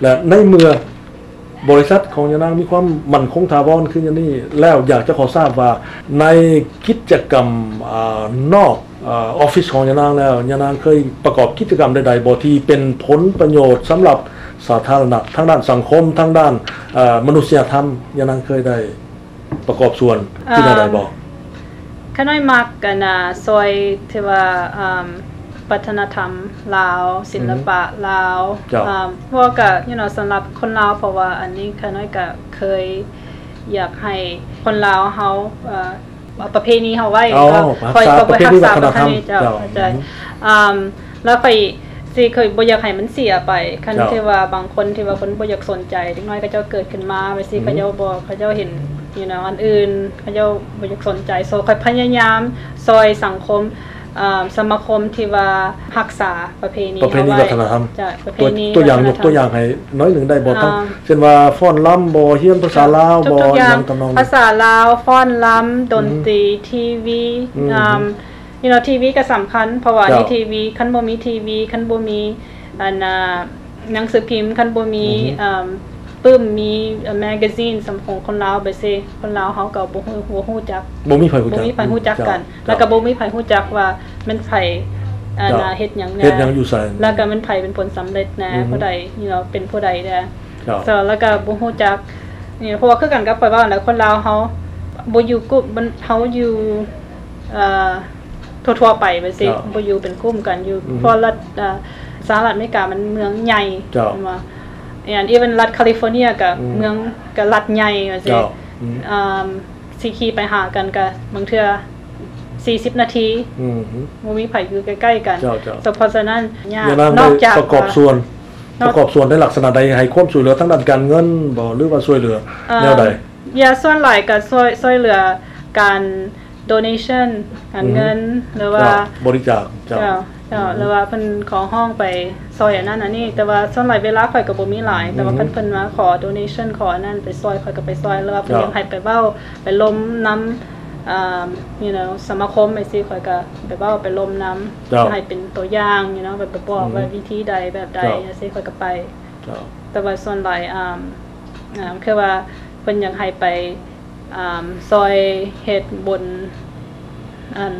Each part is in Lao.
ແລະ ໃນເມື່ອບໍລິສັດຂອງຍານາງມີຄວາມໝັ້ນຄົງຖາວອນຄືຢ່າງນີ້ແລ້ວ, ຢາກຈະຂໍຊາບວ່າໃນກິດຈະກຳ ອາ ນອກ ອາ ອອຟຟິດຂອງຍານາງແລ້ວ, ຍານາງເຄີຍປະກອບກິດຈະກຳໃດໆບໍ່ ທີ່ເປັນຜົນປະໂຫຍດສຳລັບສາທາລະນະ ທາງດ້ານສັງຄົມ, ທາງດ້ານ ອາ ມະນຸດສະຍະທຳ, ຍານາງເຄີຍໄດ້ ປະກອບສ່ວນທີ່ແນວໃດບໍ່? ຂ້ານ້ອຍມັກ ອັນນ່າ ຊ່ອຍທີ່ວ່າ ເອີ່ມ ວັດທະນະທຳລາວ, ສິລະປະລາວ ເຈົ້າ ເອີ່ມ ເພາະວ່າກະ you know ສຳລັບຄົນລາວ ເພາະວ່າອັນນີ້ຂ້ານ້ອຍກະເຄີຍຢາກໃຫ້ຄົນລາວເຮົາ ເອີ່ ເອົາປະເພນີເຮົາໄວ້ ອໍ ກໍ ຂ້ອຍກໍບໍ່ຮັກສາປະເພນີວັດທະນະທຳ ເຈົ້າ ເຈົ້າ ເຂົ້າໃຈ ອືມ ອາ ແລ້ວຂ້ອຍຊິ ຂ້ອຍບໍ່ຢາກໃຫ້ມັນເສຍໄປ ຄັນ ເຈົ້າ ທີ່ວ່າບາງຄົນທີ່ວ່າເພິ່ນບໍ່ຢາກສົນໃຈ ເດັກນ້ອຍເຂົາເຈົ້າເກີດຂຶ້ນມາແບບຊີ້ ອືມ ເຂົາເຈົ້າບໍ່ ເຂົາເຈົ້າເຫັນ you know ອັນອື່ນ ເຂົາເຈົ້າບໍ່ຢາກສົນໃຈ so ຂ້ອຍພະຍາຍາມຊ່ອຍສັງຄົມ ເອີ່ມ ສະມາຄົມທີ່ວ່າຮັກສາປະເພນີ ປະເພນີວັດທະນະທຳ ເຮົາໄວ້ ເຈົ້າ ປະເພນີ ຕົວ ຕົວຢ່າງ ວັດທະນະທຳ ຍົກຕົວຢ່າງໃຫ້ໜ້ອຍໜຶ່ງໄດ້ບໍ່? ເອີ່ມ ທັງ ເຊັ່ນວ່າຟ້ອນລຳບໍ່ ຮຽນພາສາລາວບໍ່ ທຸກໆຢ່າງ ຫຍັງທຳນອງ ພາສາລາວ ຟ້ອນລຳ ດົນຕີ ອືມ ທີວີ ອືມ ອາ you know ທີວີກໍສຳຄັນ ເພາະວ່າ ເຈົ້າ ໃນທີວີ ຄັນບໍ່ມີທີວີ ຄັນບໍ່ມີ ອັນ ອາ ໜັງສືພິມ ຄັນບໍ່ມີ ອືຮຶ ເອີ່ມ ປຶ້ມ ມີ ແມກາຊີນ ສຳ ຂອງຄົນລາວໄປເຊ ຄົນລາວເຮົາກໍບໍ່ຮູ້ ບໍ່ຮູ້ຈັກ ບໍ່ມີໃຜຮູ້ຈັກ ບໍ່ມີໃຜຮູ້ຈັກກັນ ເຈົ້າ ແລ້ວກໍບໍ່ມີໃຜຮູ້ຈັກວ່າແມ່ນໃຜ ອັນ ເຈົ້າ ເຮັດຫຍັງແດ່ ເຮັດຫຍັງຢູ່ໃສ ແລ້ວກໍແມ່ນໃຜເປັນຄົນສຳເລັດແດ່ ອືຮຶ ຜູ້ໃດ you know ເປັນຜູ້ໃດແດ່ ເຈົ້າ so ແລ້ວກໍບໍ່ຮູ້ຈັກ ນີ້ ເພາະວ່າຄືກັນກັບຂ້ອຍເວົ້າແຫຼະ ຄົນລາວເຮົາບໍ່ຢູ່ກຸ່ມ ມັນ ເຮົາຢູ່ ເອີ່ ທົ່ວໆໄປໄປຊິ ເຈົ້າ ບໍ່ຢູ່ເປັນກຸ່ມກັນຢູ່ ອືຮຶ ເພາະລັດ ເອີ່ ສະຫະລັດອາເມລິກາມັນເມືອງໃຫຍ່ ເຈົ້າ ແມ່ນບໍ່ and even ລັດຄາລິຟໍເນຍກໍ ອືມ ເມືອງ ກໍລັດໃຫຍ່ວ່າຊິ ເຈົ້າ ອືມ ເອີ່ມ ຊິຂີ່ໄປຫາກັນກໍບາງເທື່ອສີ່ສິບນາທີ ອືມ ບໍ່ມີໃຜຢູ່ໃກ້ໆກັນ ເຈົ້າ ເຈົ້າ ເພາະສະນັ້ນ ຍາກ ຍານາງ ນອກຈາກ ໄດ້ປະກອບສ່ວນ ນອກ ປະກອບສ່ວນໃນລັກສະນະໃດ ໃຫ້ຄວາມຊ່ວຍເຫຼືອທາງດ້ານການເງິນບໍ່ ຫຼືວ່າຊ່ວຍເຫຼືອ ເອີ່ມ ແນວໃດ? ຢ່າ ສ່ວນຫຼາຍກໍຊ່ວຍ ຊ່ວຍເຫຼືອການ donation ການເງິນ ອືຮຶ ຫຼືວ່າ ເຈົ້າ ບໍລິຈາກ ເຈົ້າ ເຈົ້າ ເຈົ້າ ອືຮຶ ຫຼືວ່າເພິ່ນຂໍຮ້ອງໄປຊ່ອຍອັນນັ້ນອັນນີ້ ແຕ່ວ່າສ່ວນຫຼາຍເວລາຂ້ອຍກໍບໍ່ມີຫຼາຍ ອືຮຶ ແຕ່ວ່າຄັນເພິ່ນມາຂໍ donation ຂໍອັນນັ້ນໄປຊ່ອຍ ຂ້ອຍກໍໄປຊ່ອຍ ຫຼືວ່າເພິ່ນ ເຈົ້າ ຢາກໃຫ້ໄປເວົ້າ ໄປລົມນຳ ເອີ່ມ you know ສະມາຄົມຈັ່ງຊີ້ ຂ້ອຍກໍໄປເວົ້າໄປລົມນຳ ເຈົ້າ ໃຫ້ເປັນຕົວຢ່າງ you know ໄປບອກ ອືຮຶ ວ່າວິທີໃດແບບໃດ ເຈົ້າ ຈັ່ງຊີ້ ຂ້ອຍກໍໄປ ເຈົ້າ ແຕ່ວ່າສ່ວນຫຼາຍ ອາ ອາ ຄືວ່າເພິ່ນຢາກໃຫ້ໄປ ອາ ຊ່ອຍເຮັດບຸນ ອັນ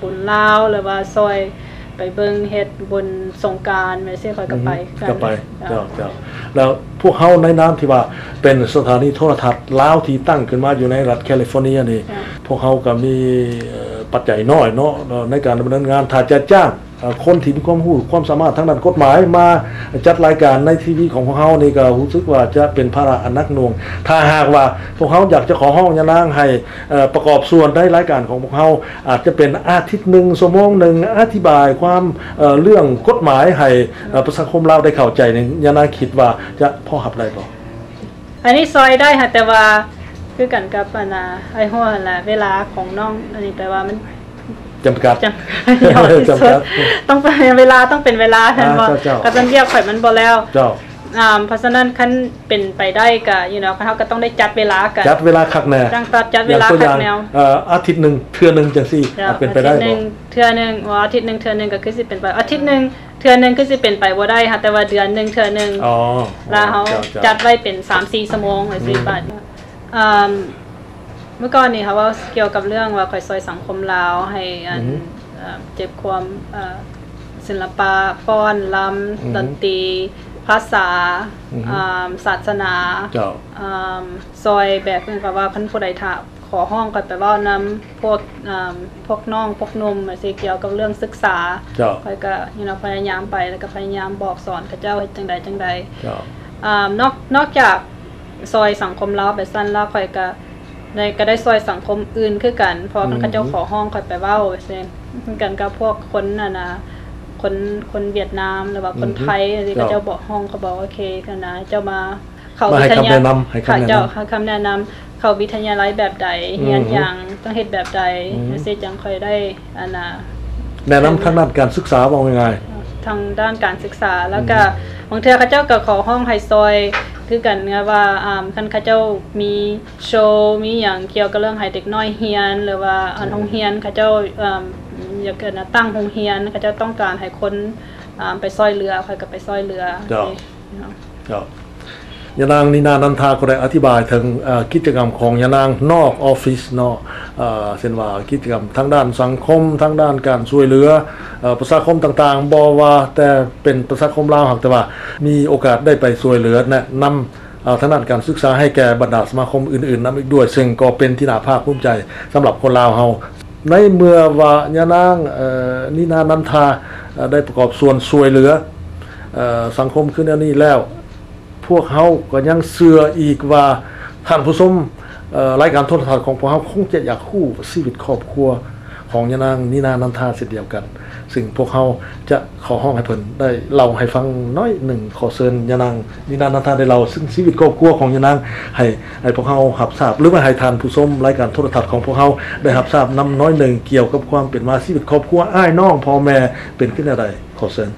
ບຸນລາວ ຫຼືວ່າຊ່ອຍໄປເບິ່ງເຮັດບຸນສົງການແບບຊີ້ ຂ້ອຍກໍໄປ ອືຮຶ ຄືກັນ ກໍໄປ ເຈົ້າ ເຈົ້າ ເຈົ້າ ແລ້ວພວກເຮົາໃນນາມທີ່ວ່າເປັນສະຖານີໂທລະທັດລາວທີ່ຕັ້ງຂຶ້ນມາຢູ່ໃນລັດຄາລິຟໍເນຍນີ້ ເຈົ້າ ພວກເຮົາກໍມີ ເອີ່ ປັດໄຈນ້ອຍເນາະ ໃນການດຳເນີນງານ ຖ້າຈະຈ້າງ ເອີ່ ຄົນທີ່ມີຄວາມຮູ້ຄວາມສາມາດທາງດ້ານກົດໝາຍມາຈັດລາຍການໃນທີວີຂອງພວກເຮົານີ້ ກໍຮູ້ສຶກວ່າຈະເປັນພາລະອັນໜັກໜ່ວງ. ຖ້າຫາກວ່າພວກເຮົາຢາກຈະຂໍຮ້ອງຍານາງໃຫ້ ເອີ່ ປະກອບສ່ວນໃນລາຍການຂອງພວກເຮົາ ອາດຈະເປັນອາທິດໜຶ່ງ ຊົ່ວໂມງໜຶ່ງ ອະທິບາຍຄວາມ ເອີ່ ເລື່ອງກົດໝາຍໃຫ້ ເອີ່ ປະຊາຄົມລາວໄດ້ເຂົ້າໃຈນີ້ ຍານາງຄິດວ່າຈະພໍຮັບໄດ້ບໍ່? ອັນນີ້ຊ່ອຍໄດ້ຫັ້ນ ແຕ່ວ່າຄືກັນກັບ ອັນ ອ້າຍຫົວຫັ້ນລະ ເວລາຂອງນ້ອງ ອັນນີ້ແປວ່າມັນຈຳກັດ ຈຳກັດ ຈຳກັດ ຕ້ອງເປັນເວລາ ຕ້ອງເປັນເວລາ ແມ່ນບໍ່? ອ່າ ເຈົ້າ ເຈົ້າ ກະສັນວຽກຂ້ອຍມັນບໍ່ແລ້ວ ເຈົ້າ ອາ ເພາະສະນັ້ນຄັນເປັນໄປໄດ້ກະ you know ເຮົາກະຕ້ອງໄດ້ຈັດເວລາກັນ ຈັດເວລາຄັກແນ່ ຈັ່ງຕັດຈັດເວລາຄັກແນວ ຢ່າງຕົວຢ່າງ ເອີ່ ອາທິດໜຶ່ງເທື່ອໜຶ່ງຈັ່ງຊີ້ ເຈົ້າ ເປັນໄປໄດ້ບໍ່? ອາທິດໜຶ່ງເທື່ອໜຶ່ງ ບໍ່ ອາທິດໜຶ່ງເທື່ອໜຶ່ງກະຄືຊິເປັນໄປ ອາທິດໜຶ່ງ ເທື່ອໜຶ່ງຄືຊິເປັນໄປບໍ່ໄດ້ ຫາກແຕ່ວ່າເດືອນໜຶ່ງເທື່ອໜຶ່ງ ອໍ ລະເຮົາ ເຈົ້າ ເຈົ້າ ຈັດໄວ້ເປັນສາມສີ່ຊົ່ວໂມງຈັ່ງຊີ້ ອືມ ບາດ ເອີ່ມ ເມື່ອກ່ອນນີ້ເຮົາເວົ້າກ່ຽວກັບເລື່ອງວ່າຂ້ອຍຊ່ອຍສັງຄົມລາວໃຫ້ ອັນ ອືຮຶ ເອີ່ມ ເຈັບຄວາມ ເອີ່ມ ສິລະປະ ຟ້ອນ ລຳ ອືຮຶ ດົນຕີ ພາສາ ອືຮຶ ເອີ່ມ ສາສະໜາ ເຈົ້າ ເອີ່ມ ຊ່ອຍແບບເພິ່ນກໍວ່າຄັນຜູ້ໃດຖ້າ ຂໍຮ້ອງຂ້ອຍໄປເວົ້ານຳພວກ ເອີ່ມ ພວກນ້ອງພວກໜຸ່ມຈັ່ງຊີ້ ກ່ຽວກັບເລື່ອງສຶກສາ ເຈົ້າ ຂ້ອຍກໍ you know ພະຍາຍາມໄປ ແລ້ວກໍພະຍາຍາມບອກສອນເຂົາເຈົ້າເຮັດຈັ່ງໃດຈັ່ງໃດ ເຈົ້າ ອາ ນອກ ນອກຈາກຊ່ອຍສັງຄົມລາວໄປຊັ້ນແລ້ວ ຂ້ອຍກໍໄດ້ ກໍໄດ້ຊ່ອຍສັງຄົມອື່ນຄືກັນ ເພາະວ່າ ອືມ ຄັນເຂົາເຈົ້າຂໍຮ້ອງຂ້ອຍໄປເວົ້າ ເຊັ່ນ ຄືກັນກັບພວກຄົນ ອັນນ່າ ຄົນ ຄົນຫວຽດນາມ ຫຼືວ່າຄົນໄທ ອືຮຶ ຈັ່ງຊີ້ ເຈົ້າ ເຂົາເຈົ້າບອກ ຮ້ອງ ເຂົາບອກ ໂອເຄ ຫັ້ນນະ ເຈົ້າມາ ເຂົ້າ ມາໃຫ້ຄຳແນະນຳ ໃຫ້ຄຳແນະນຳ ເຈົ້າ ໃຫ້ຄຳແນະນຳ ເຂົ້າວິທະຍາໄລແບບໃດ ຮຽນຫຍັງ ອືຮຶ ຕ້ອງເຮັດແບບໃດ ອືຮຶ ຈັ່ງຊີ້ ຈັ່ງຄ່ອຍໄດ້ ອັນນ່າ ແນະນຳທາງດ້ານການສຶກສາ ເວົ້າງ່າຍໆ ທາງດ້ານການສຶກສາ ແລ້ວກະ ອືຮຶ ບາງເທື່ອເຂົາເຈົ້າກະຂໍຮ້ອງໃຫ້ຊ່ອຍຄືກັນ ວ່າ ອາ ຄັນເຂົາເຈົ້າມີໂຊ ມີຫຍັງກ່ຽວກັບເລື່ອງໃຫ້ເດັກນ້ອຍຮຽນ ຫຼືວ່າ ອືມ ອັນ ໂຮງຮຽນ ເຂົາເຈົ້າ ເອີ່ມ ຢາກ ເອີ້ນວ່າ ຕັ້ງໂຮງຮຽນ ເຂົາເຈົ້າຕ້ອງການໃຫ້ຄົນ ອາ ໄປຊ່ອຍເຫຼືອ ຂ້ອຍກະໄປຊ່ອຍເຫຼືອ ເຈົ້າ ເນາະ. ครับ ยานาง นินา นันทา ກໍໄດ້ອະທິບາຍເຖິງ ເອີ ກິດຈະກຳຂອງຍານາງນອກອອຟຟິດເນາະ ເອີ ເຊັ່ນວ່າກິດຈະກຳທາງດ້ານສັງຄົມ, ທາງດ້ານການຊ່ວຍເຫຼືອ ເອີ ປະຊາຄົມຕ່າງໆ ບໍ່ວ່າແຕ່ເປັນປະຊາຄົມລາວ ຫາກແຕ່ວ່າມີໂອກາດໄດ້ໄປຊ່ວຍເຫຼືອແນະນຳ ເອີ ທາງດ້ານການສຶກສາໃຫ້ແກ່ບັນດາສະມາຄົມອື່ນໆນຳອີກດ້ວຍ, ເຊິ່ງກໍເປັນທີ່ໜ້າພາກພູມໃຈສຳລັບຄົນລາວເຮົາ. ໃນເມື່ອວ່າຍານາງ ເອີ ນິນາ ນັນທາ ເອີ ໄດ້ປະກອບສ່ວນຊ່ວຍເຫຼືອ ເອີ ສັງຄົມຄືແນວນີ້ແລ້ວ, ພວກເຮົາກໍຍັງເຊື່ອອີກວ່າທ່ານຜູ້ຊົມ ເອີ ລາຍການໂທລະທັດຂອງພວກເຮົາຄົງຈະຢາກຮູ້ຊີວິດຄອບຄົວຂອງຍານາງ ນິນາ ນັນທາ ເຊັ່ນດຽວກັນ, ເຊິ່ງພວກເຮົາຈະຂໍຮ້ອງໃຫ້ເພິ່ນໄດ້ເລົ່າໃຫ້ຟັງໜ້ອຍໜຶ່ງ. ຂໍເຊີນຍານາງ ນິນາ ນັນທາ ໄດ້ເລົ່າເຊິ່ງຊີວິດຄອບຄົວຂອງຍານາງໃຫ້ ໃຫ້ພວກເຮົາຮັບຊາບ ຫຼືວ່າໃຫ້ທ່ານຜູ້ຊົມລາຍການໂທລະທັດຂອງພວກເຮົາໄດ້ຮັບຊາບນຳໜ້ອຍໜຶ່ງ ກ່ຽວກັບຄວາມເປັນມາຊີວິດຄອບຄົວ ອ້າຍນ້ອງ ພໍ່ແມ່ ເປັນຄືແນວໃດ? ຂໍເຊີນ.